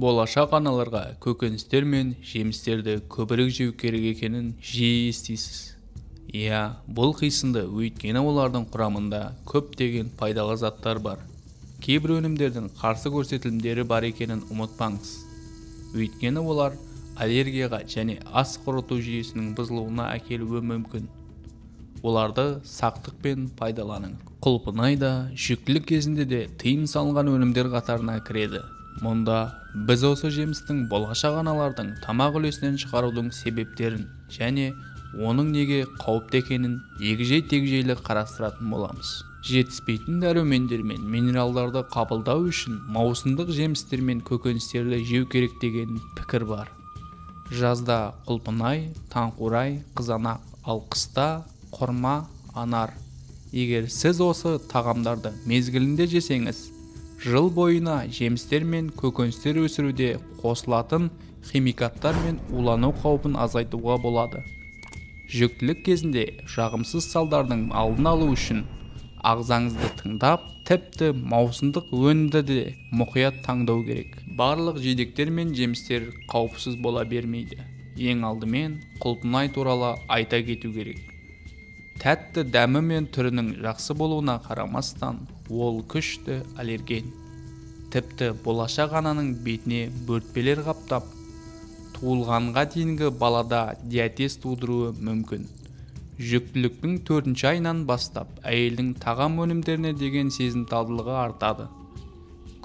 Болашақ аналарға көкөністер мен жемістерді көбірек жеу керек екенін жиі естисіз. Иә, бұл қисынды, өйткені олардың құрамында көптеген пайдалы заттар бар. Кейбір өнімдердің қарсы көрсетілімдері бар екенін ұмытпаңыз. Өйткені олар аллергияға және ас қорыту жүйесінің бұзылуына әкелуі мүмкін. Оларды сақтықпен пайдаланыңыз. Құлпынай да жүктілік кезінде де тыйым салынған өнімдер қатарына кіреді. Мұнда біз осы жемістің болашақ аналардың тамақ үлесінен шығарудың себептерін және оның неге қауіпті екенін егжей-тегжейлі қарастыратын боламыз. Жетіспейтін дәрумендер мен минералдарды қабылдау үшін маусымдық жемістер мен көкөністерді жеу керек деген пікір бар. Жазда құлпынай, таңқурай, қызанақ, ал қыста құрма, анар. Егер сіз осы тағамдарды мезгілінде жесеңіз, жыл бойына жемістер мен көкөністер өсіруде қосылатын химикаттар мен улану қаупін азайтуға болады. Жүктілік кезінде жағымсыз салдардың алдын алу үшін ағзаңызды тыңдап, тіпті маусымдық өнімді де мұқият таңдау керек. Барлық жидектер мен жемістер қауіпсіз бола бермейді. Ең алдымен құлпынай туралы айта кету керек. Тәтті дәмі мен түрінің жақсы болуына қарамастан, ол күшті аллерген. Тіпті болашақ ананың бетіне бөртпелер қаптап, туылғанға дейінгі балада диатез тудыруы мүмкін. Жүктіліктің 4-ші айынан бастап әйелдің тағам өнімдеріне деген сезімталдылығы артады.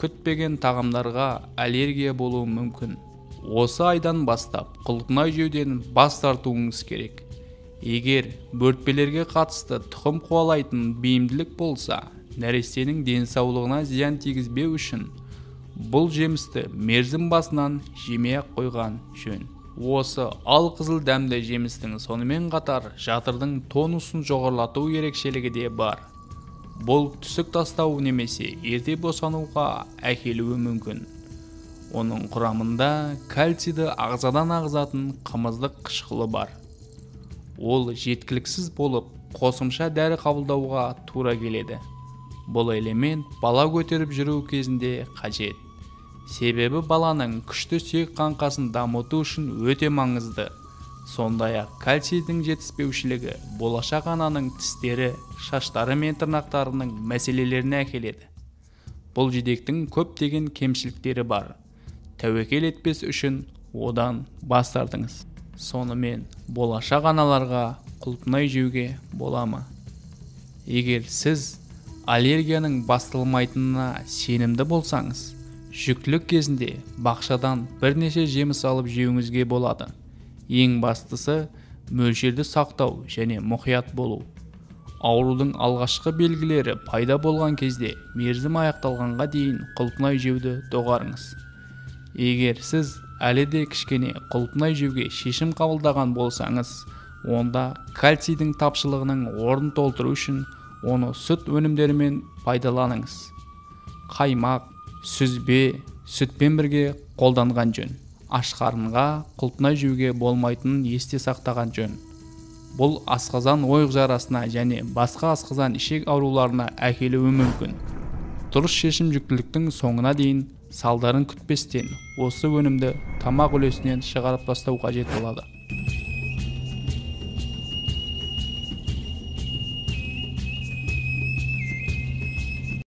Күтпеген тағамдарға аллергия болуы мүмкін. Осы айдан бастап құлпынай жеуден бас тартуыңыз керек. Егер бөртпелерге қатысты тұқым қуалайтын бейімділік болса, нәрестенің денсаулығына зиян тигізбеу үшін бұл жемісті мерзім басынан жемей-ақ қойған жөн. Осы алқызыл дәмді жемістің сонымен қатар жатырдың тонусын жоғарылату ерекшелігі де бар. Бұл түсік тастау немесе ерте босануға әкелуі мүмкін. Оның құрамында кальцийді ағзадан ағызатын қымыздық қышқылы бар. Ол жеткіліксіз болып, қосымша дәрі қабылдауға тура келеді. Бұл элемент бала көтеріп жүру кезінде қажет. Себебі баланың күшті сүйек қаңқасын дамыту үшін өте маңызды. Сондай-ақ кальцийдің жетіспеушілігі болашақ ананың тістері, шаштары мен тырнақтарының мәселелеріне әкеледі. Бұл жидектің көптеген кемшіліктері бар. Тәуекел етпес үшін одан бас тартыңыз. Сонымен болашақ аналарға құлпынай жеуге бола ма? Егер сіз аллергияның басталмайтынына сенімді болсаңыз, жүктілік кезінде бақшадан бірнеше жеміс алып жеуіңізге болады. Ең бастысы мөлшерді сақтау және мұқият болу. Аурудың алғашқы белгілері пайда болған кезде мерзім аяқталғанға дейін құлпынай жеуді доғарыңыз. Егер сіз әлі де кішкене құлпынай жеуге шешім қабылдаған болсаңыз, онда кальцийдің тапшылығының орнын толтыру үшін оны сүт өнімдерімен пайдаланыңыз. Қаймақ, сүзбе, сүтпен бірге қолданған жөн. Аш қарынға құлпынай жеуге болмайтынын есте сақтаған жөн. Бұл асқазан ойық жарасына және басқа асқазан ішек ауруларына әкелуі мүмкін. Дұрыс шешім жүктіліктің соңына дейін салдарын күтпестен осы өнімді тамақ үлесінен шығарып тастау қажет болады.